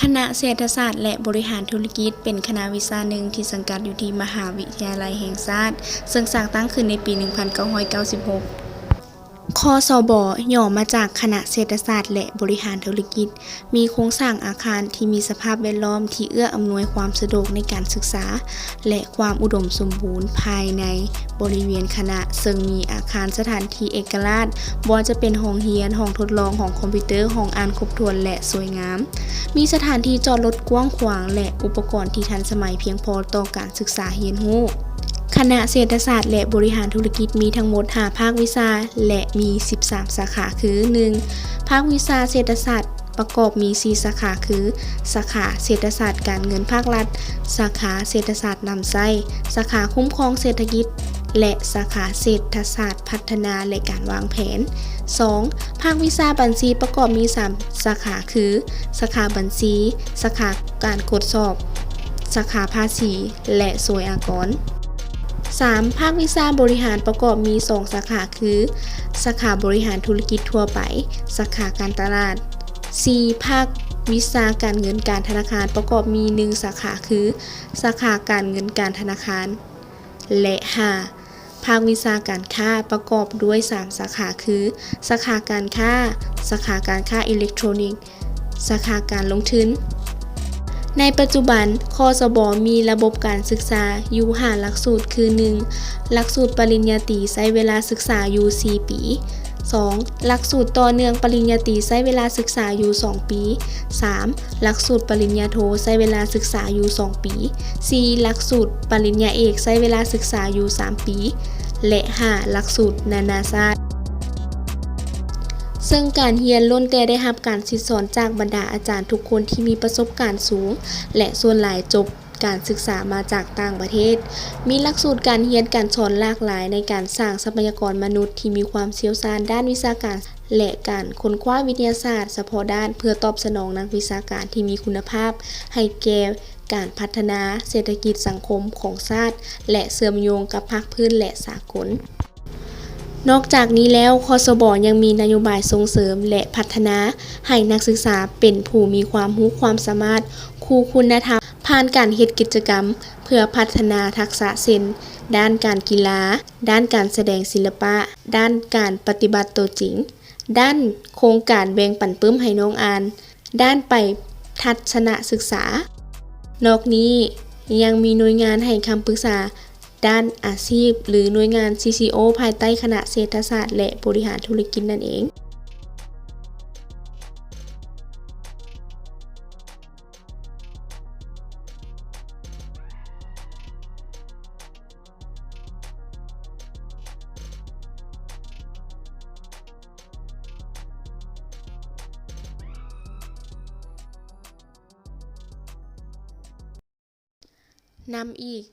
ຄະນະເສດຖະສາດ ແລະ ບໍລິຫານທຸລະກິດ ເປັນຄະນະວິຊາໜຶ່ງທີ່ສັງກັດຢູ່ທີ່ມະຫາວິທະຍາໄລແຫ່ງຊາດ, ເຊິ່ງສ້າງຕັ້ງຂຶ້ນໃນປີໜຶ່ງພັນເກົ້າຮ້ອຍເກົ້າສິບຫົກ. ຄສບ ຫຍໍ້ມາຈາກຄະນະເສດຖະສາດ ແລະ ບໍລິຫານທຸລະກິດ, ມີໂຄງສ້າງອາຄານທີ່ມີສະພາບແວດລ້ອມທີ່ເອື້ອອຳນວຍຄວາມສະດວກໃນການສຶກສາ ແລະ ຄວາມອຸດົມສົມບູນພາຍໃນບໍລິເວນຄະນະ, ເຊິ່ງມີອາຄານສະຖານທີ່ເອກະລາດ, ບໍ່ວ່າຈະເປັນຫ້ອງຮຽນ, ຫ້ອງທົດລອງ, ຫ້ອງຄອມພິວເຕີ, ຫ້ອງອ່ານຄົບຖ້ວນ ແລະ ສວຍງາມ. ມີສະຖານທີ່ຈອດລົດກວ້າງຂວາງ ແລະ ອຸປະກອນທີ່ທັນສະໄໝພຽງພໍຕໍ່ການສຶກສາຮຽນຮູ້. ຄະນະເສດຖະສາດ ແລະ ບໍລິຫານທຸລະກິດມີທັງໝົດຫ້າພາກວິຊາ ແລະ ມີສິບສາມສາຂາ ຄື ໜຶ່ງ ພາກວິຊາເສດຖະສາດ ປະກອບມີສີ່ສາຂາ ຄື ສາຂາເສດຖະສາດການເງິນພາກລັດ, ສາຂາເສດຖະສາດນຳໃຊ້, ສາຂາຄຸ້ມຄອງເສດຖະກິດ ແລະ ສາຂາເສດຖະສາດພັດທະນາ ແລະ ການວາງແຜນ. ສອງ ພາກວິຊາບັນຊີປະກອບມີສາມສາຂາ ຄື ສາຂາບັນຊີ, ສາຂາການກວດສອບ, ສາຂາພາສີ ແລະ ໂສຍອາກອນ. ສາມ ພາກວິຊາບໍລິຫານປະກອບມີສອງສາຂາ ຄື ສາຂາບໍລິຫານທຸລະກິດທົ່ວໄປ, ສາຂາການຕະຫຼາດ. ສີ່ ພາກວິຊາການເງິນການທະນາຄານປະກອບມີໜຶ່ງສາຂາ ຄື ສາຂາການເງິນການທະນາຄານ ແລະ ຫ້າ ພາກວິຊາການຄ້າປະກອບດ້ວຍສາມສາຂາ ຄື ສາຂາການຄ້າ, ສາຂາການຄ້າອີເລັກໂທຣນິກ, ສາຂາການລົງທຶນ. ໃນປັດຈຸບັນ ຄສບ ມີລະບົບການສຶກສາຢູ່ຫ້າຫຼັກສູດ ຄື ໜຶ່ງ ຫຼັກສູດປະລິນຍາຕີໃຊ້ເວລາສຶກສາຢູ່ສີ່ປີ, ສອງ ຫຼັກສູດຕໍ່ເນື່ອງປະລິນຍາຕີໃຊ້ເວລາສຶກສາຢູ່ສອງປີ, ສາມ ຫຼັກສູດປະລິນຍາໂທໃຊ້ເວລາສຶກສາຢູ່ສອງປີ, ສີ່ ຫຼັກສູດປະລິນຍາເອກໃຊ້ເວລາສຶກສາຢູ່ສາມປີ ແລະ ຫ້າ ຫຼັກສູດນານາຊາດ. ເຊິ່ງການຮຽນລ້ວນແຕ່ໄດ້ຮັບການສິດສອນຈາກບັນດາອາຈານທຸກຄົນທີ່ມີປະສົບການສູງ ແລະ ສ່ວນຫຼາຍຈົບການສຶກສາມາຈາກຕ່າງປະເທດ. ມີຫຼັກສູດການຮຽນການສອນຫຼາກຫຼາຍໃນການສ້າງຊັບພະຍາກອນມະນຸດທີ່ມີຄວາມຊ່ຽວຊານດ້ານວິຊາການ ແລະ ການຄົ້ນຄວ້າວິທະຍາສາດສະເພາະດ້ານ ເພື່ອຕອບສະໜອງນັກວິຊາການທີ່ມີຄຸນນະພາບໃຫ້ແກ່ການພັດທະນາເສດຖະກິດສັງຄົມຂອງຊາດ ແລະ ເຊື່ອມໂຍງກັບພາກພື້ນ ແລະ ສາກົນ. ນອກຈາກນີ້ແລ້ວ, ຄສບ ຍັງມີນະໂຍບາຍສົ່ງເສີມ ແລະ ພັດທະນາໃຫ້ນັກສຶກສາເປັນຜູ້ມີຄວາມຮູ້ຄວາມສາມາດ, ຄູ່ຄຸນນະທຳ, ຜ່ານການເຮັດກິດຈະກຳເພື່ອພັດທະນາທັກສະເຊັ່ນ ດ້ານການກິລາ, ດ້ານການສະແດງສິລະປະ, ດ້ານການປະຕິບັດໂຕຈິງ, ດ້ານໂຄງການແບ່ງປັນປຶ້ມໃຫ້ນ້ອງອ່ານ, ດ້ານໄປທັດສະນະສຶກສາ. ນອກນີ້ຍັງມີໜ່ວຍງານໃຫ້ຄຳປຶກສາດ້ານອາຊີບ ຫຼື ໜ່ວຍງານ ຊີຊີໂອ ພາຍໃຕ້ຄະນະເສດຖະສາດ ແລະ ບໍລິຫານທຸລະກິດນັ້ນເອງ. ນຳອີກ